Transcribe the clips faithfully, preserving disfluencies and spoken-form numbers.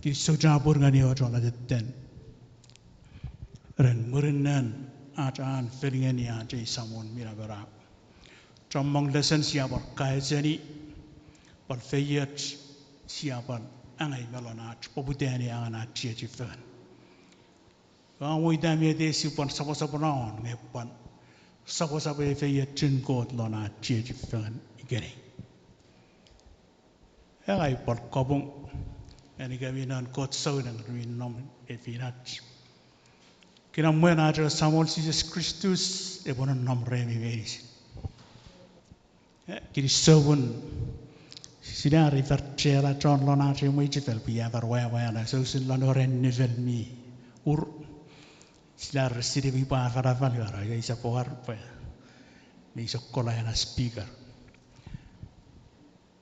Kinisou chapur ngeni ewe chon atetten ren mwirin ach an fel ngeni ach ei Samon mi napanap. Chommong lesen sia pwal kaeo seni, pwal feioch sia pwal angei me lon ach poputani angangen ach chiechi fengen. Ua mwo ita met ei sipwe pwan soposopono won nge pwan soposopo ei feiochun Kot lon ach chiechi fengen ikenai. Ngang upwe pwal kapong ngenikemi non Kot souneng mi nom nefinach. Kinamwen ach ewe Samon Jises Kristus epwe nonnom remi meinisin. Eh, kinisou pun sia ri far chela chon lon ach ei mwichefel pwe ia far wewe na sousin lon oren nifel mi ur. Sia ri sinei pwe afanafan iwe ra isap war pwe mi sokkola ena speaker.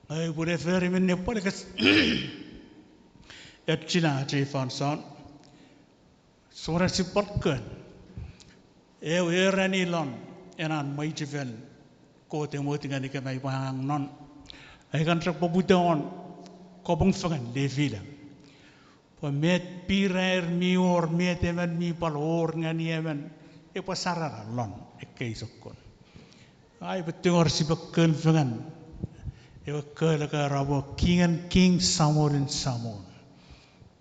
Ngang upwe fori minne pwal kas echina ach ei fansoun. Sora sipwe pwal kon ew ereni lon ena mwichefel Kot e mot ngenikem ai pwe angang non. Ai kan chok poputa won kapong fengen lefilem. Pwe met pirair mi wor, met emon mi pwal wor ngeni emon, epwe sarara lon ekkei sokkun. Ai pwe tingor sipwe kon fengen ewe kon ika era pwe Kingen king, Samonin samon.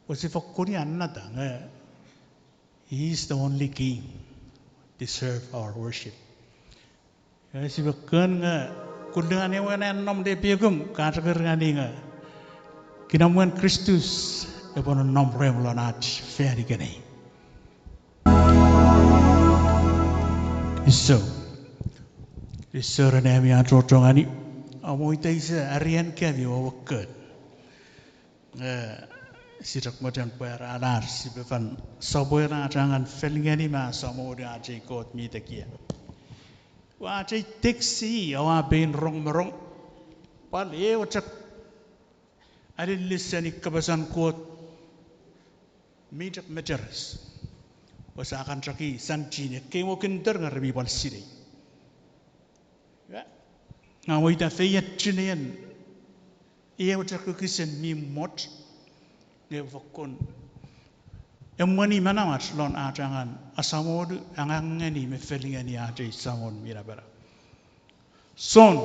Pwe sipwe fokkun annata nge he is the only king deserve our worship. Nge sipwe kon nge kulungan ewe a nom lepekum ka chok ereni nge kinamwen Kristus epwe nonnom rem lon ach fan ikenai. Kinisou. Kinisou ren ami achocho ngeni. Amo ita ise arien kemi wewe kon. Eh, sia chok mochen pwe ra nar sipwe fen sopweno ach angang fel ngeni me samoni ach ei Kot mi tekia. Ua ach ei text oua pein rong me rong. Pwal ew chok alilisen kapasen Kot mi chok mecheres. Pwe sa kan chok i sanchin ekkei mo kinter nge re mi pwal sinei. Ngang ua ita feiochun en ew chok wokisin mi moch nge fokkun emweni manauach lon ach angang asamonu, angang ngeni me fel ngeni ach ei Samon mi napanap. Son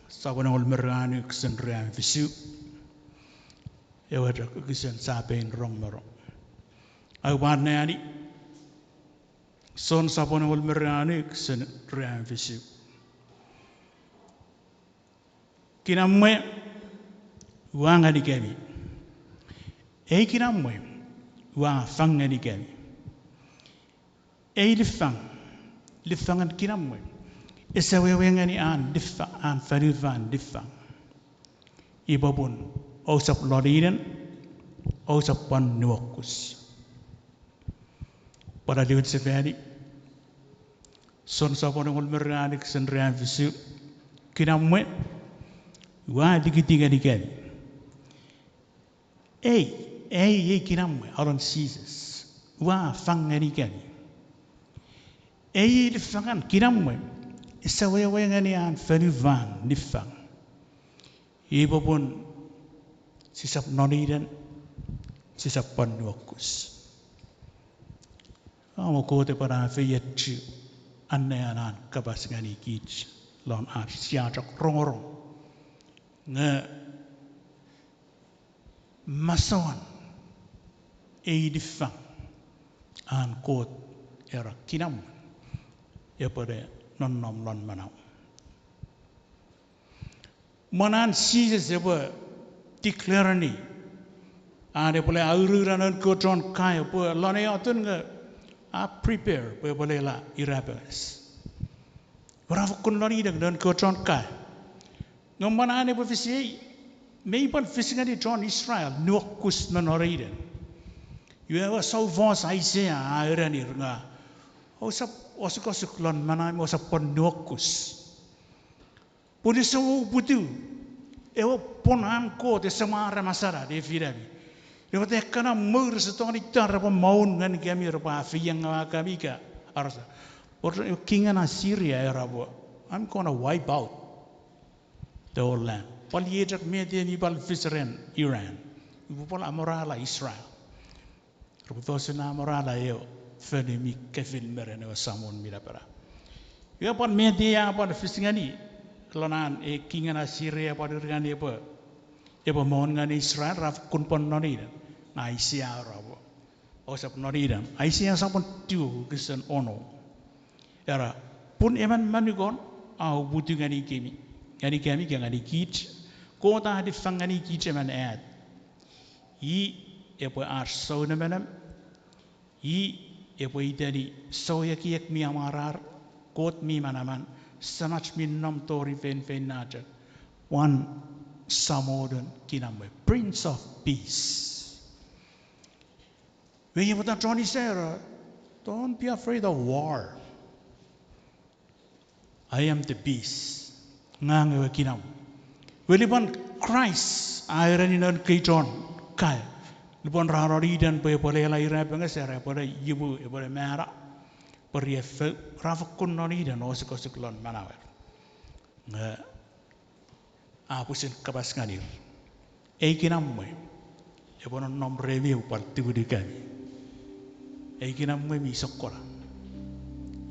sopwun engol me ruanu wokisin rue me fisu. Ewe chok wokisin sa pein rong me rong. Aupwe anneani Son sopwun engol me ruanu wokisin rue me fisu. Kinamwe ua ngenikemi. Ei kinamwe ua fang ngenikemi. Ei liffang, liffangen kinamwe, ese wewe ngeni an liffa-, an fonufan liffang. Ipwe pun ousap loninen, ousap pwan nuokus. Pwal a liwin sefani, Son sopwun engol me ruanu wokisin rue me fisu, kinamwe ua likiti ngenikemi. Ei, ei, ei kinamwe, alon Jises, ua fang ngenikemi. Ei liffangen kinamwe, ese wewe ngeni an fonufan liffang. Ipwe pun sisap noninen, sisap pwan nuokus. Amo Kot epwe na feiochu annean an kapas ngeni kich lon ach sia chok rongorong. Nge masouan ei liffang an Kot era kinamwe epwe le nonnom lon manau. Mwen an Jises epwe declare-ni an epwe le aurura noun kewe chon kaeo pwe lon ei atun nge a prepare pwe epwe le la irapenges. Ra fokkun lonidek noun kewe chon kaeo. Nge mwen an epwe fis ei, mei pwan fis ngeni chon Israel nuokus me noninen. Iwe ewe soufos Aisea a erenir nge, ousap osukosuk lon manauemi, ousap pwan nuokus. Pun ese uputiw, ewe pwon an Kot ese mwo aramasala nefinemi. Ewe te ekkana mour ese tongeni ita repwe maun ngenikemi, repwe afeiengawa kemi ika arasa. Pwe kingen Assyria era pwe, I'm gonna wipe out the whole land. Pwal iei chok met mi pwal fis ren Iran. Upwe pwal amorala Israel. Repwe fosun amorala eu fonu mi kefin me ren ewe Samon mi Napanap. Iwe pwan met a pwan fis ngeni, lon an ei kingen Asiria pwan ur ngeni epwe, epwe mon ngeni Israel, ra fokkun pwan noninen. Nge Aisea a era pwe, ousap noninen. Aisea sopun tiu wokisin ono. Era, pun emon manukon a uputiw ngenikemi, ngenikemi ika ngenikich, Kot a lifang ngenikich emon at. I epwe ar sounemenem, i epwe iteni Sou Ekiek mi Amwarar, Kot mi Manaman, Semach mi nom tori feinfeino chok, pwan Samolun kinamwe, Prince of Peace. Iwe pwata John a era, don't be afraid of war. I am the peace. Ngang ewe kinamwe. Iwe lupwen Kraist a ereni noun kei chon kaeo, lupwen ra noninen pwe epwe le ela irapenges, era epwe le imu, epwe le mano, pwe riaffou, ra fokkun noninen osukosuk lon manauer. Nge a pwisin kapas ngenir, ei kinamwe epwe nonnom remi, epwe pwal tumunukemi. Ei kinamwe mi sokkona.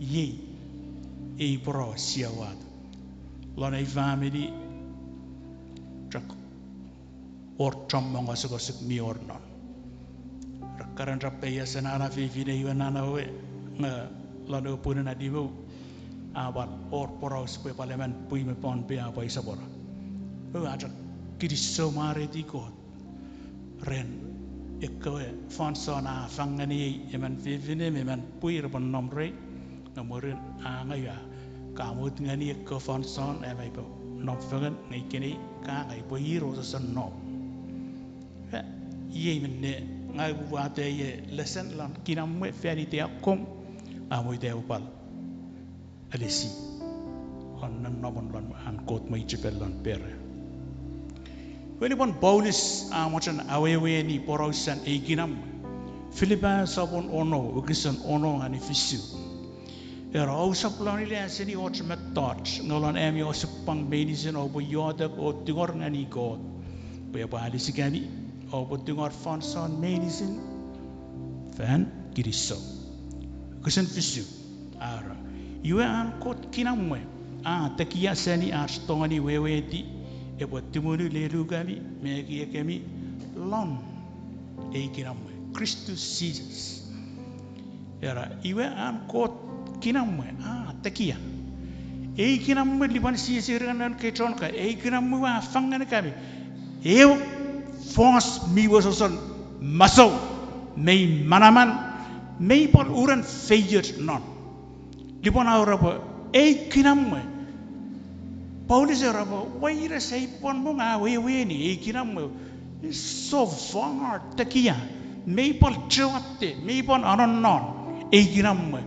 Iei ei poraus sia wato. Lon ei famini, chok wor chommong osukosuk mi wor non. Ra keran ra peiasen ena fefin iwe nana we, nge lon ewe pwinin a nimu, a pwal wor poraus pwe pwal emon pwi me pwon pwe a pwal isapwora. O a chok kinisou mwareiti Kot ren ekkewe fansoun a fang ngeniei emon fefin me emon pwi repwe nom rei, nge mwirin a ngau a kamot ngeni ekkewe fansoun am aipwe nom fengen nge ikenai ka ngai pwe ir ousap nom. Iei minne ngang upwe wato ei lesen lon kinamwe fan itei akkom, amo ita upwe pwal alisi lon nonnomun lon an Kot mwichefel lon Perea. Iwe lupwen Paulus a mochen aweweni porausen ei kinamwe, Filipai sopun ono wokisin ono ngeni fisu. Era, ousap lonile seni och mettoch, nge lon ami osupwang meinisin oupwe iotek o tungor ngeni Kot pwe epwe alisikemi, oupwe tungor fansoun meinisin fan kinisou. Wokisin fisu, a era, iwe an Kot kinamwe a tekia seni ach tongeni weweiti, epwe tumunu lelukemi me ekiekemi lon ei kinamwe, Kristus Jises. Era, iwe an Kot kinamwe a tekia. Ei kinamwe lupwen Jises a ereni noun kei chon kaeo, ei kinamwe ua fang ngenikemi. Eu fos mi wesewesen masou, mei manaman, mei pwal uren feioch non. Lupwen a era pwe ei kinamwe, Paulus a era pwe weires ei pwon mung a weweeni ei kinamwe, so far tekia, mei pwal chowatte, mei pwal anonnon ei kinamwe.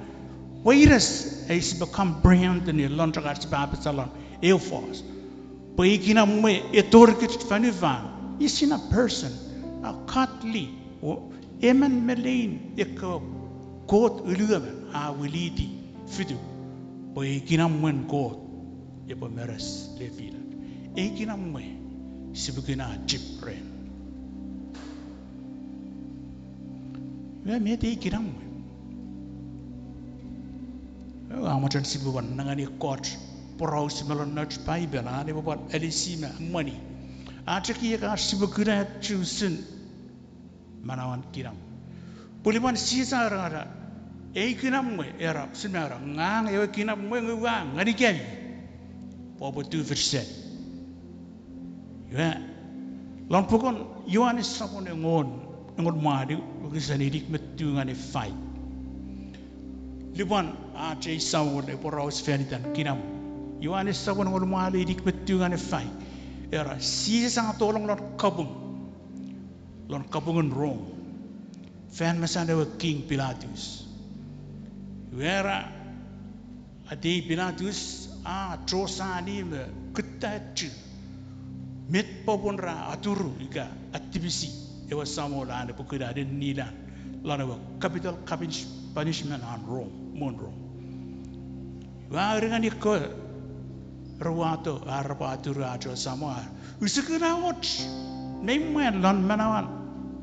Weires ei sipwe comprehend-ni lon chok ach sipwe apasa lon eu fos. Pwe ei kinamwe e torikich fonufan, is in a person, a godly, o emon me lein ekkewe Kot uluemon a wiliti fituk, pwe ei kinamwen Kot epwe meres lefilach. Ei kinamwe sipwe kuna chip ren. Iwe met ei kinamwe? Ua mochen sipwe pwan nengeni ekkoch poraus me lon ach Paipel, a ne pwan alisi me emweni. A chok iei ach sipwe kuna chusen manauen kinamwe. Pwe lupwen Jises a era, ei kinamwe, era, usun me era, ngang ewe kinamwe nge ua ngenikemi pwe oupwe tufich seni. Iwe, lon puken Joanes sopun engon, engon me wanu, wokisin inik me tiu ngeni faik. Lupwen ach ei Samol a poraus fan itan kinamwe, Joanes sopun engon me wanu, inik me tiu ngeni faik, era Jises a tolong lon kapung, lon kapungen Rom, fan mesan ewe king Pilatus. Iwe era, atei Pilatus a chosani me kutta chu met popun ra aturu ika atipisi ewe Samol an epwe kuna ninilan lon ewe capital punishment an Rom, mwun Rom. Iwe a ereni ekkewe ra uwato ar repwe aturu ach ewe Samol, use kuna och mei mwan lon manauan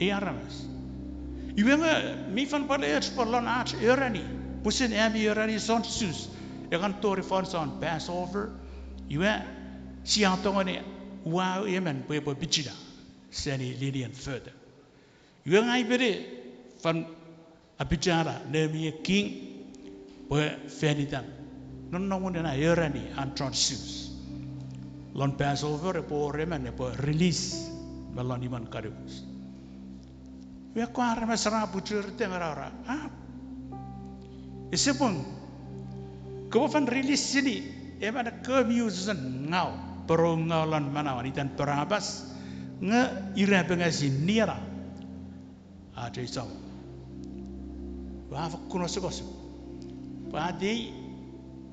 Ei aramas. Iwe nge mi fen pwal och pwe lon ach erani, pwisin ami erani chon Jus, ekan tori fansoun Passover, iwe sia tongeni uwau emon pwe epwe pichina seni lenien fotek. Iwe ngang upwene fen apichano noum we king pwe fan itan nonnomun ena erani an chon Jus. Lon Passover epwe wor emon epwe release me lon imwen kalapus. Iwe ekkewe aramas ra puchor tengera ra, a, ese pung, kopwe fen release-ini emon ekkewe mi unusen ngaw, poraus ngaw lon manauan itan Parapas, nge irapenges i nieno ach ei Samon. Ua fokkun osukosuk. Pwe atei,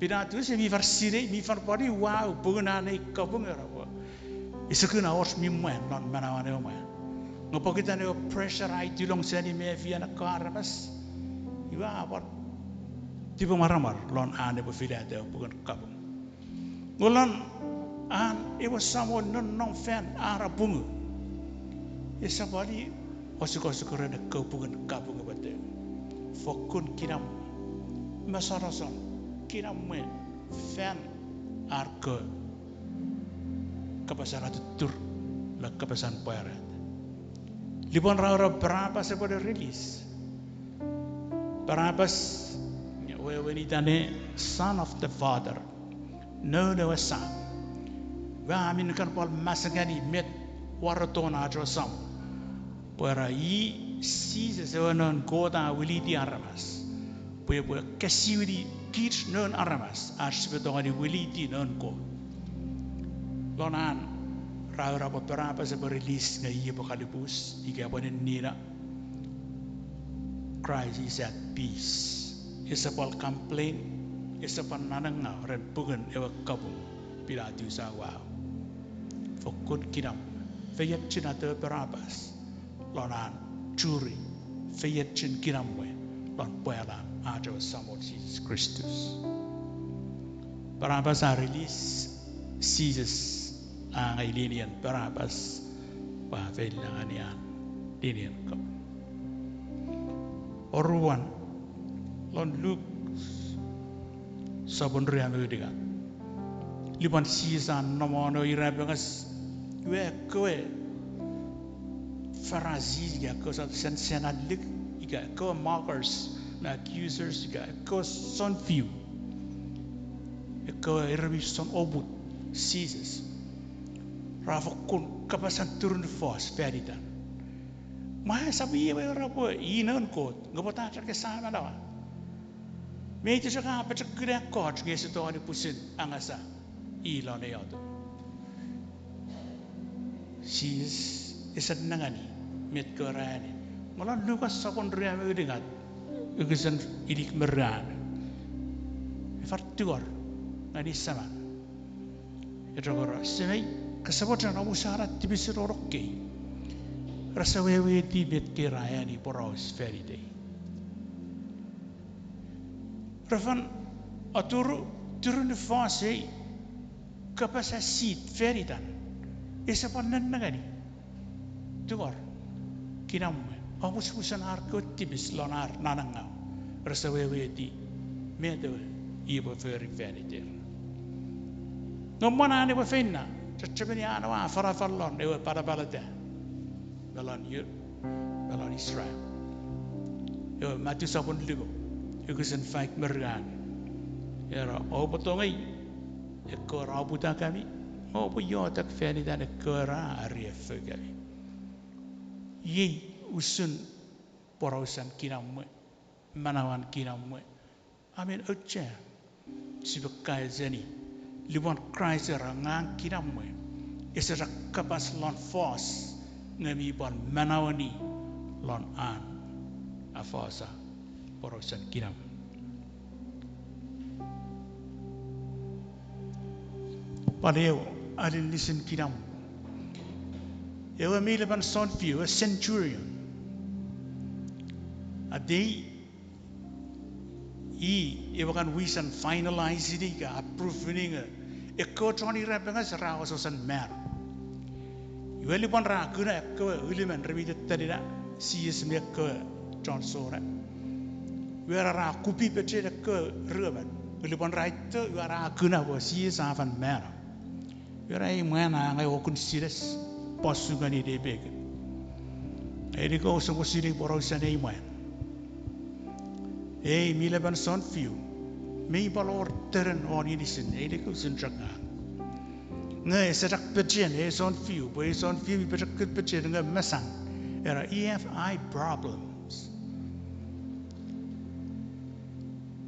Pilatus e mi far sinei, mi far pwari uwau pungun an ei kapung era pwe ese kuna och mi mwan lon manauan ewe mwan. Nge pokiten ewe pressure a itulong seni mefien ekkewe aramas, iwe a pwan tipemwaramwar lon an epwe filata ewe pungun kapung. Nge lon an ewe Samon nonnom fan ar apungu, ese pwal osukosuk ren ekkewe pungun kapung epwe tou. Fokkun kinamwe, mosonoson, kinamwe fan ar kewe kapasen atuttur me kapasen pwarata. Lupwen ra ura Parapas epwe release, Parapas, wewen itan ne son of the father, noun ewe sam. Ua mi kan pwal masengani met wareton ach ewe Samon. Pwe ra i Jises ewe noun Kot a wiliti aramas pwe epwe ekkesiwini kich noun aramas ach sipwe tongeni wiliti noun Kot. Lon an ra ura pwe Parapas epwe release nge i epwe kalapus ika epwe ninnino, Christ is at peace. Ese pwal complain, ese pwal nanengaw ren pungun ewe kapung Pilatus a uwau. Fokkun kinamwe, feiochun atewe Parapas lon an churi, feiochun kinamwe lon pwalan ach ewe Samon Jises Kristus. Parapas a release, Jises a angei lenien Parapas, pwe a feil nengeni an lenien kapung. Oruan, lon Luk sopun rue me unungat. Lupwen Jises a nom won ewe irapenges, iwe ekkewe Farisi ika ekkewe sensen alluk ika ekkewe mockers me accusers ika ekkewe sounfiu, ekkewe ir mi son oput Jises, ra fokkun kapasen turunufos fan itan. Mwa esap i ewe era pwe i noun Kot, nge pwata chok ese amanaua? Mei chok a apochokuna ekkoch nge ese tongeni pwisin angasa i lon ei atun. Jises ese nengeni met kewe ra eani. Nge lon Lukas sopun rue me unungat, wokisin ilik me ruanu, e far tungor ngeni seman, e chok era, Semei, kose mochen omusano tipisin nonokkei. Rese weweiti met kei ra eani poraus fan itei. Re fen aturu turunufos ei, kapas esit fan itan, ese pwan nennengeni. Tungor, kinamwe, omusomusen ar kewe tipis lon ar nanengaw, rese weweiti met ewe i epwe fori fan iter. Nge mwan an epwe feino, chechemeni an ewe afanafan lon ewe palapalata me lon, me lon Israel. Ewe Matu sopun limu, wokisin faik me ruanu, era, Oupwe tongei ekkewe ra oputakemi, oupwe iotek fan itan ekkewe ra ariaffoukemi. Iei usun porausen kinamwe, manauan kinamwe, a men auchea sipwe kaeo seni. Lupwen Kraist era, Ngang kinamwe, ese chok kapas lon fos, nge mi pwan manaueni lon an afosa porausen kinamwe. Pwal eu alilisin kinamwe. Ewe mi lepan sounfiu, ewe centurion, atei, i ewe kan wisen finalize-ini ika approve-ini nge ekkewe chon irapenges ra wesewesen mano. Iwe lupwen ra kuna ekkewe ulumon re mi tettenin Jises me ekkewe chon sona, iwe ra, ra kupi pechen ekkewe ruemon. Lupwen ra ito, iwe ra kuna pwe Jises a fen mano. Iwe ra, ei mwan a angei okun sines, posu ngeni nepekin. Ei niko sopwe sinei porausen ei mwan. Ei mi lepen sounfiu, mi pwal wor tenen won inisin, ei niko usun chok ngang. Nge ese chok pechen ei sounfiu, pwe ei sounfiu mi pochokun pechen nge mesan. Era, I have eye problems.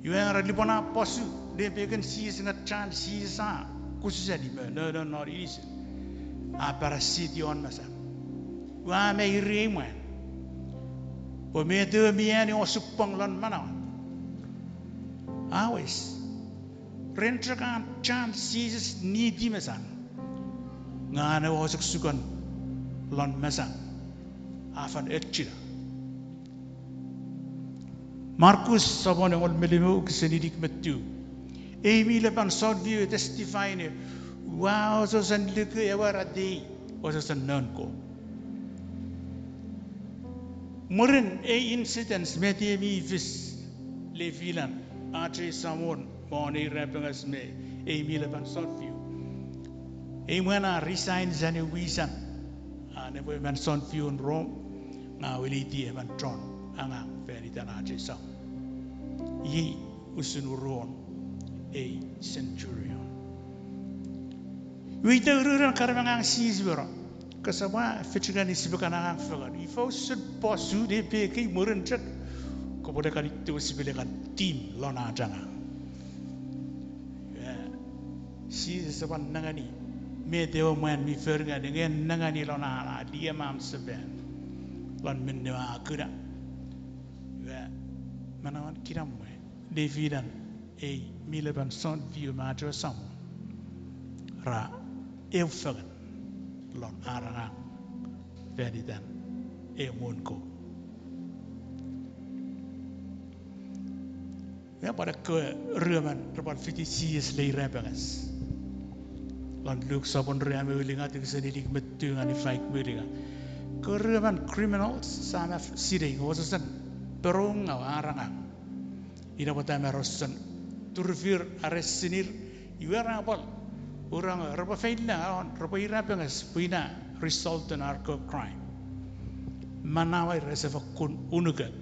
Iwe era lupwen a posu nepekin Jises nge chan Jises a kusu seni me nonon non inisin, a parasiti won mesan. Ua meiri ei mwan pwe met ewe mi ani osupwang lon manauan. A wes, ren chok an chan Jises niti mesan, nge an ewe osukosuk lon mesan a fen echino. Markus sopwun engol me limu wokisin inik me tiu. Ei mi lepen sounfiu e testify ne, ua asosen luku ewe ratei, asosen noun Kot. Mwirin ei incidents met ei mi fis, lefilan ach ei Samon me won ei irapenges me ei mi lepen sounfiu, ei mwan a resign seni wisan an epwe emon sounfiun Rom, nge a weneiti emon chon angang fan itan ach ei Samon. Iei usun uruon ei centurion. Iwe ita ururun karemangang Jises wero, kosap fichikani sipwe kan angang fengen. Ifa usun posu nepekin mwirin chok kopwe le kan itiwe sipwe le kan tim lon ach angang. Jises a pwan nengeni met ewe mwan mi fori ngeni, nge nengeni lon an a liamam sefan lon minne a kuna. Iwe, manauen kinamwe, lefilan ei mi lepen sounfiu me ach ewe Samon ra eu fengen lon ar angang fan itan ewe muun Kot. Iwe pwan ekkewe ruemon repwe pwan fiti Jises le irapenges. Lon Luk sopwun rue me ulungat wokisin inik me tiu ngeni faik me ulungat. Ekkewe ruemon criminals sa ma sinei nge wesewesen poraus ngau ar angang. Ina pwata me ra wesewesen turufir are sinir, iwe ra pwal, ura nge repwe feila won, repwe irapenges pwe ina result in ar kewe crime. Manauer ese fokkun unukek.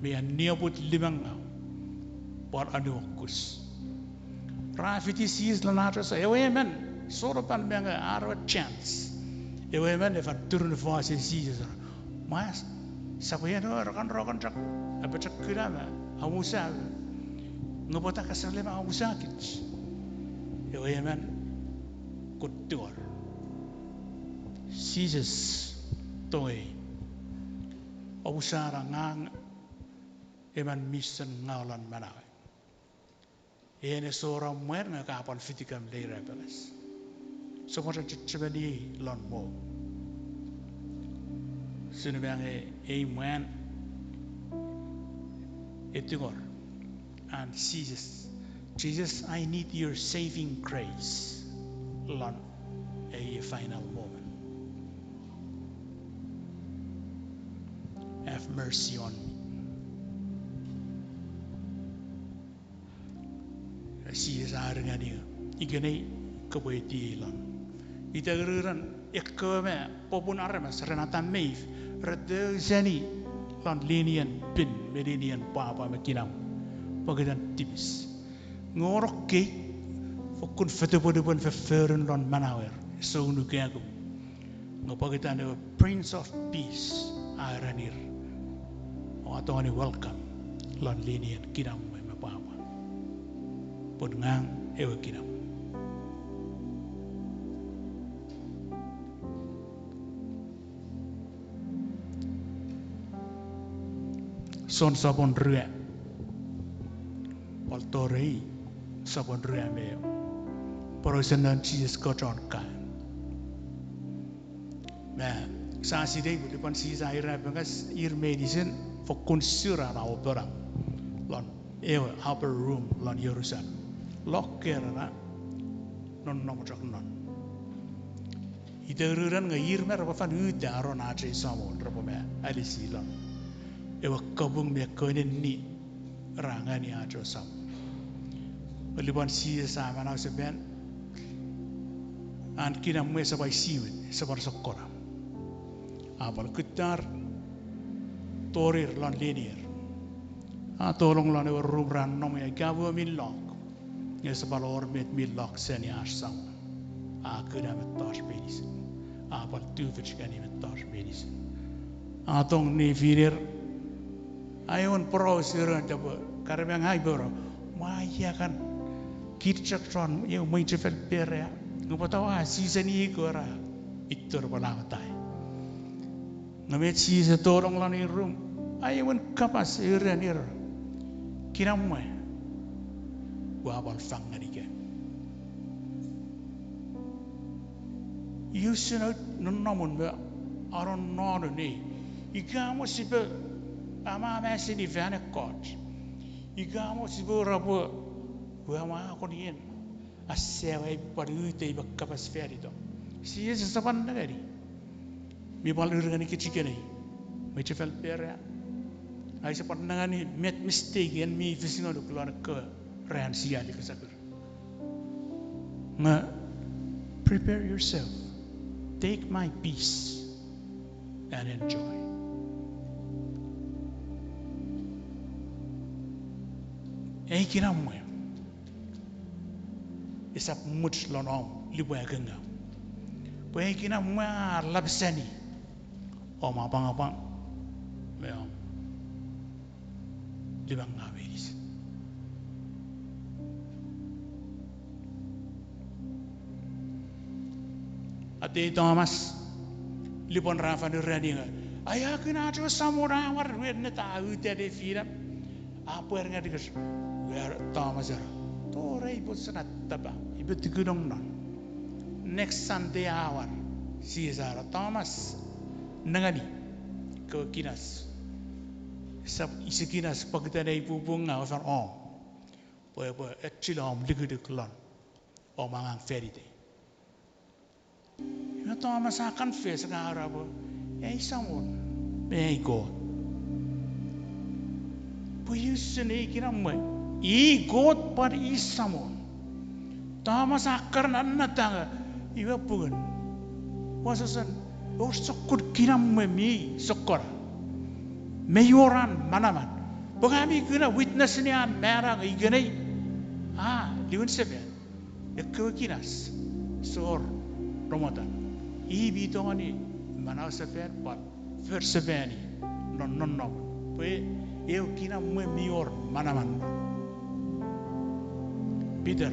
Mi a nioput limengau pwan anuokus. Ra fiti Jises lon ach ewe Samon, ewe emon soropan me nge ar ewe chance. Ewe emon e fan turunufasei Jises, mwa, sipwe eno erekan rokon chok, apochokuna me amusa, nge pwata kese le me amusa kich? Ewe emon, kutta wor. Jises, tongei, omusano ngang emon mi sen ngau lon manauei. En esor om mwan nge ka pwal fitikem le irapenges. Sipwe chechemeni lon mwo. Sinei nge ei mwan e tingor an Jises, Jesus, I need your saving grace. Lon ei final moment, have mercy on me. Jises a ringeni, ikenai kopwe etiei lon. Ita ururun ekkewe me popun aramas ren Atam me If, re tou seni lon lenien pin me lenien pwapwa me kinamwe pokiten tipis. Nge wor ekkei fokkun fotopwelipwel fofforun lon manauer, ese unukakun. Nge pokiten ewe Prince of Peace a erenir, oua tongeni welcome lon lenien kinamwe me pwapwa. Pun ngang ewe kinamwe. Jon sopun rue, pwal tori sopun rue me eu, porausen noun Jises kewe chon kaeo. Me sa sinei pwe lupwen Jises a irapenges, ir meinisin fokkun sur an a openap lon ewe upper room lon Jerusalem. Lock era, nonnom chok non. Iteiten nge ir me repwe fen uta aron ach ei Samol repwe me alisi lon ewe kapung me ekkewe nenni ra ngeni ach ewe Samol. Nge lupwen Jises a manausefan, an kinamwe ese pwan siwin, ese pwan sokkona. A pwan kuttar torir lon lenier. A tolong lon ewe rum ra nom ia, ika pwe mi lock. Nge ese pwan wor met mi lock seni ach Samol. A kuna mettoch meinisin. A pwan tufich ngeni mettoch meinisin. A tong nefiner. A ewe poraus ren tapwe karemang ai poro. Mwa ia kan kir chok chon ewe mwichefel Perea. Nge pwata ua siseni iko ra itor pwe lamatai. Nge met Jises a tolong lon ei rum, a ewe kapas ren ir, kinamwe ua pwal fang ngenikemi. Iei usun nonnomun me anonnonun ei. Ika mo sipwe amama seni fan ekkoch. Ika mo sipwe ura pwe ua mwa konien asewe pwan utei me kapas fan itom. Jises ese pwan nengeni. Mi pwal ur ngeni kich ikenai. Mwichefel Perea. Aise pwan nengeni met mistake en mi fis ngonuk lon ekkewe ran sia lika sakur. Nge prepare yourself. Take my peace and enjoy. Ei kinamwe esap much lon om lipwe akengau. Pwe ei kinamwe a lapisani om apwangapwang me om lipwe ngau meinisin. Atei Thomas, lipwen ra fen ureni nge, ai a kuna ach ewe Samon a war, we neta uta ne finam. A pwer ngenikich, we Thomas era, tori pwe sena tapa, ipe tukunong non. Next Sunday a war, Jises a era, Thomas, nengeni, kewe kinas. Esap ise kinas pokiten ei pupung nga, o fen om. Pwe, pwe echilo om likiluk lon om angang fan itei. Iwe Thomas a confess nge a era pwe, ei Samon, me ei Kot. Pwe usun ei kinamwe, i Kot pwan i Samon. Thomas a kar nannata nge, iwe pungun, wesewesen, wor sokkun kinamwe mi sokkona. Me wor an manaman. Pwe ngang mi kuna witness-ni an mano nge ikenai, a, liwin sefan. Ekkewe kinas, sor, romotan. I mi tongeni, manausefan pwan, forsefani, non, non, non. Pwe, eu kinamwe mi wor manaman. Peter,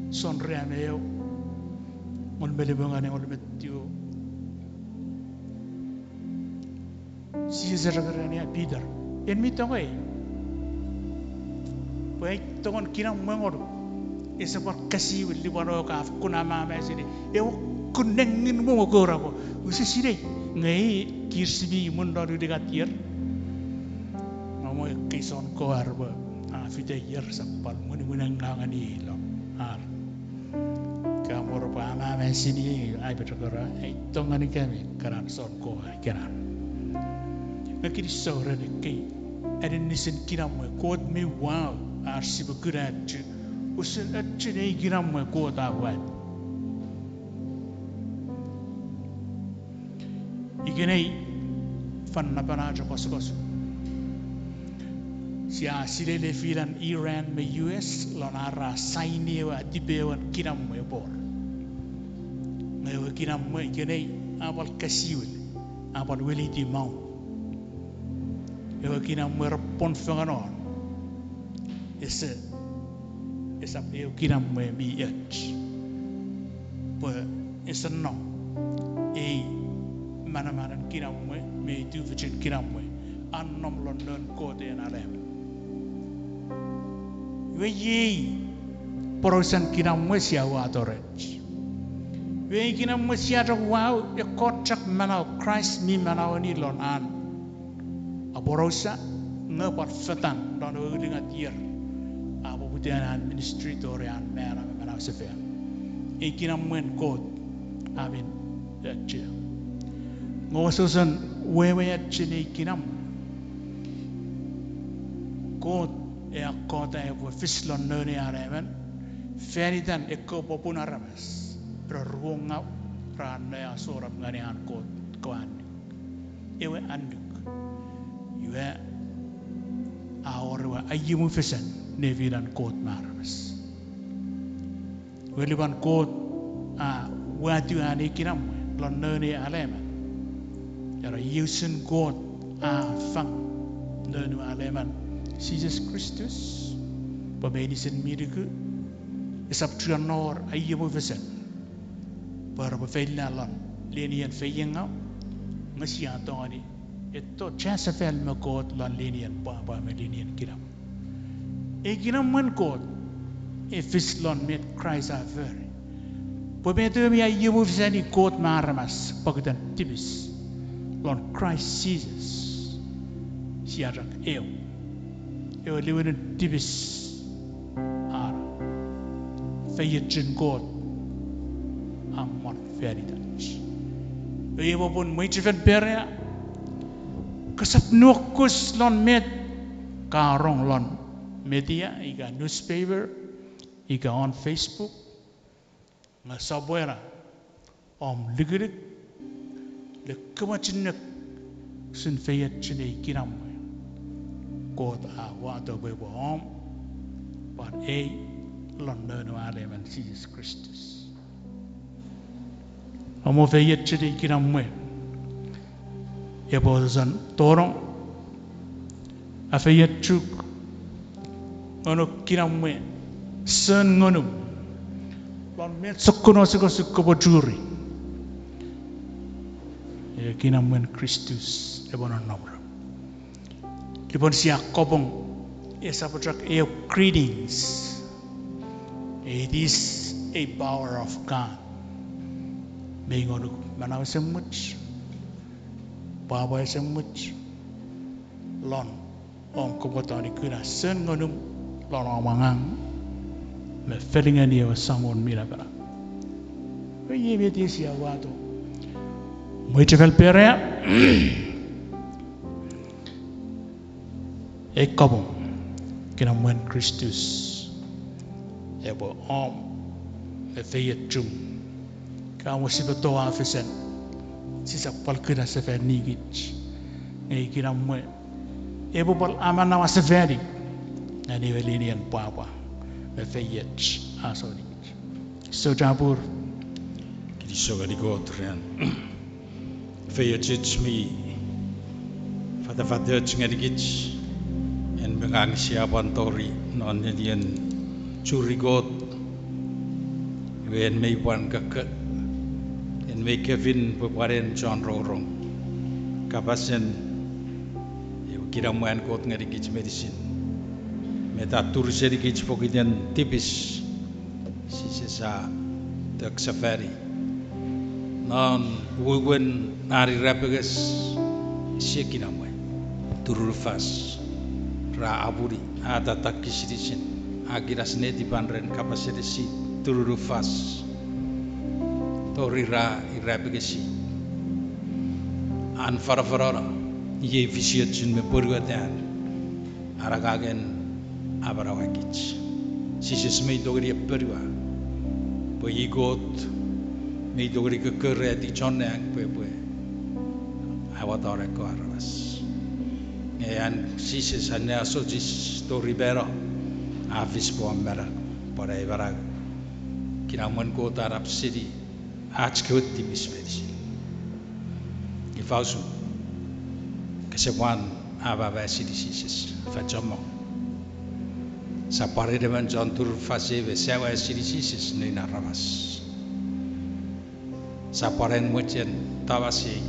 John ran me eu, ngol me limongan ngol me tiu. Jises a ereni Peter, en mi tongei. Pwe ai tongen kinamwe ngonuk. Ese pwan kesiwin lipwan o ka fokkun amama seni. Ewe kun nengin mo nge kora pwe. Use sinei. Nge i kir simi mun non unungat ier. Nge mo ekkei John koar pwe. A fite ier sap pwan mwinemwinengaw ngeni lo. Ar. Ka mor pwe amama seni ai pechokora, ai tongeni kemi, kenan John koar kenan. Nge kinisou ren ekkei, aninisin kinamwe Kot mi wau, ar sipwe kuna achu, usun achu nei kinamwe Kot a wau. Ikenai, fan napanap chok osukosuk. Sia silei lefilan Iran me U S lon ar ra saini ewe atipeewen kinamwe epwe wor. Nge ewe kinamwe ikenai a pwal kesiwil, a pwal weliti maun. Ewe kinamwe repwe pwon fengen won. Ese, esap eu kinamwe mi och. Pwe ese nom ei manamanen kinamwe me ei tufichin kinamwe a nom lon noun Kot en alem. Iwe iei porausen kinamwe sia uwato rech. Iwe ei kinamwe sia chok uwau, ekkoch chok manau Kraist mi manaueni lon an aporausa, nge pwan fetan lon ewe ulungat ier a poputa an ministry tori an mano me manausefan. Ei kinamwen Kot Amen. Echia. Nge wesewesen wewe ach ei kinamwe, Kot e akkota epwe fis lon Noun we Aleman fan itan ekkewe popun aramas, ra ruongau, ra anneasonap ngeni an Kot kewe annuk. Ewe annuk, iwe, a wor ewe aiemufesen nefinan Kot me aramas. Iwe lupwen Kot a watiw an ei kinamwe lon Noun we Aleman, era iei usun Kot a fang Noun we Aleman, Jises Kristus, pwe meinisin mi nuku esap chuen wor aiemufesen pwe repwe feila lon lenien feiengau, nge sia tongeni etto chasefal me Kot lon lenien pwapwa me lenien kinamwe. Ei kinamwen Kot e fis lon met Kraist a fori, pwe met ewe mi aiemufeseni Kot me aramas pokiten tipis, lon Kraist Jises sia chok eu. Ewe liwinin tipis a feiochun Kot a mon fan itach. Iwe popun mwichefen Perea, kosap nuokus lon met ka rong lon media ika newspaper ika on Facebook, nge sopwena om lukuluk le komochunuk usun feiochun ei kinamwe Kot a wato pwe epwe om, pwan ei, lon Noun we Aleman Jises Kristus. Om feiochun ei kinamwe epwe osan tonong, a feiochuk ngonuk kinamwe sen ngonum lon met sokkun osukosuk kopwe churi. Ewe kinamwen Kristus epwe nonnom rem. Lupwen sia kapong, esap chok eu greetings. It is a power of God. Mei ngonuk manau esemuch, pwapwa esemuch lon om kopwe tongeni kuna sen ngonum lon om angang me felingeni ewe Samon mi napanap. Iwe iei met sia wato. Mwichefel Perea, ei kapong, kinamwen Kristus epwe om me feiochum. Kamo sipwe toau fesen, sisap pwal kuna sefan nikich. Nge ei kinamwe epwe pwal amanaua sefani ngeni ewe lenien pwapwa me feioch a soni kich. So chapur. Kinisou ngeni Kot ren feiochuch mi fatafatoch ngenikich, en me ngang sia pwan tori non nenien churi Kot, iwe en mei pwan koko, en mei kefin pwe pwan en chon rongorong kapasen ewe kinamwen Kot ngenikich meinisin, met a turu senikich pokiten tipis Jises a tok sefani non wewen an irapenges, ese kinamwe, turunufas ra apuni, a tataki sinisin, a kinas netipan ren kapas enesin turunufas tori ra irapengesi an fanafanano, iei fisiochun me pwonuetan an angangen amanauakich. Jises mei tongeni apwonueta pwe i Kot, mei tongeni kokkori chon nang pwe epwe awato ekkewe aramas. Nge an Jises anneasochis tori mano a fis pwe om manau, pwan ai manau kinamwen Kot a nap seni ach kewe tipis meinisin. Ifa usun, kese pwan amama seni Jises fan chommong? Sia pwan emon chon turunufas me sia wesini Jises noun aramas. Sia pwan en mochen tamasiei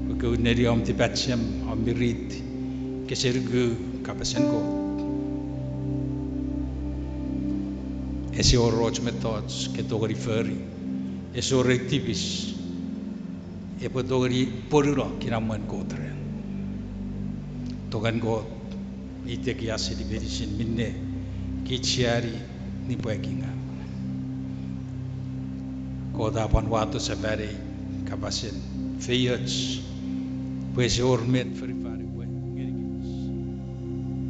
pwe kou neni om tipachem, om mirit, kese nuku kapasen Kot. Ese wor och mettoch ke tongeni fori, ese wor eu tipis epwe tongeni pwonuno kinamwen Kot ren. Tongen Kot mi tekia seni meinisin minne kich sia ani nipwakingaw. Kot a pwan wato sefani kapasen feioch, pwe ese wor met fonufan epwe ngenikich.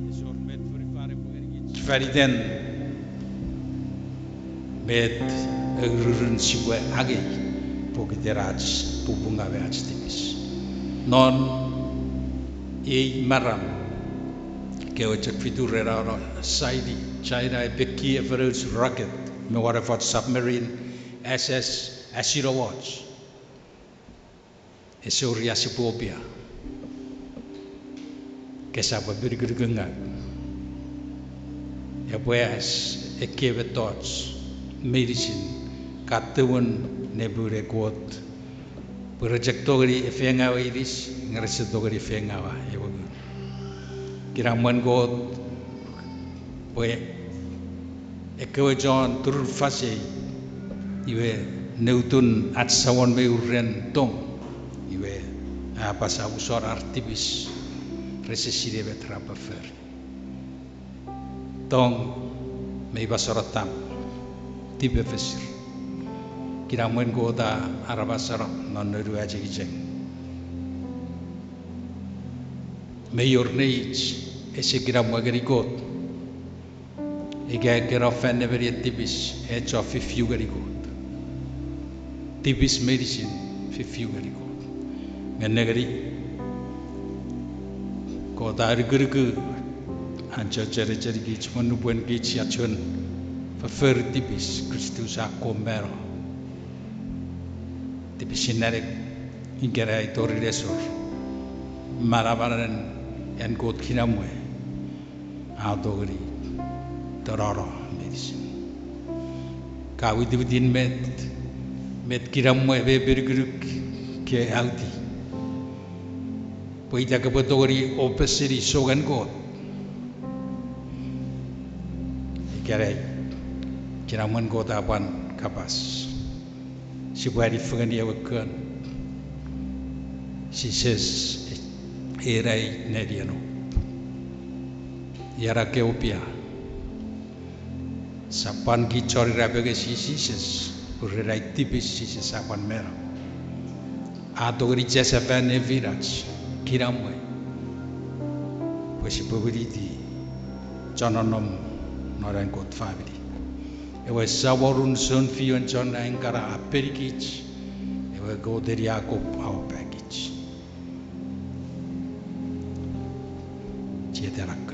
Ese wor met fonufan epwe ngenikich faniten met aururun sipwe angei pokiten ach pupungaw me ach tipis. Non ei maram, kewe chok fitu ren a no saini, China a peki efoch rocket me won efoch submarine, S S Asinowoch. Ese wor ia sipwe opia. Kesapw apinukunukungaw. Epwe as ekkei mettoch meinisin ka tumunu ne mune Kot, pwe re chok tongeni efeiengawa inis, nge rese tongeni efeiengawa ewe ngun. Kinamwen Kot pwe ekkewe chon turunufasei, iwe, neutun ach Samon me uren tong, iwe, a apasa usun ar tipis rese sinei met ra pwe fori. Tong mi pasorotam, tipefesir. Kinamwen Kot a arapasano non nouch achengicheng. Mei wor neich ese kinamwe ngeni Kot. Ika ekkena fan nemenien tipis, e chon fifiu ngeni Kot. Tipis meinisin fifiu ngeni Kot. Nge nengeni, Kot a anukunuku an chochon echenikich me nupwen kich sia chon fofori tipis, Kristus a kon mano. Tipisin nanek ikenai tori nesor. Manamanen an Kot kinamwe a tongeni tonano meinisin. Ka witiwiti met, met kinamwe me apinukunuk ke auti, pwe ita kopwe tongeni opeseni souneng Kot. Ikenai, kinamwen Kot a pwan kapas. Sipwe ani fengeni ewe kon. Jises e, ena i nenien op. Ian a ke opia. Sia pwan kich chon irapenges Jises, pwe ren ai tipis Jises a pwan mano. A tongeni chasefan nefinach, kinamwe, pwe sipwe winiti chon nonnom non an Kot famini. Ewe Samon, sounfion chon nang kana, a penikich, ewe Kot eni Jakob a opakich. Chietenak.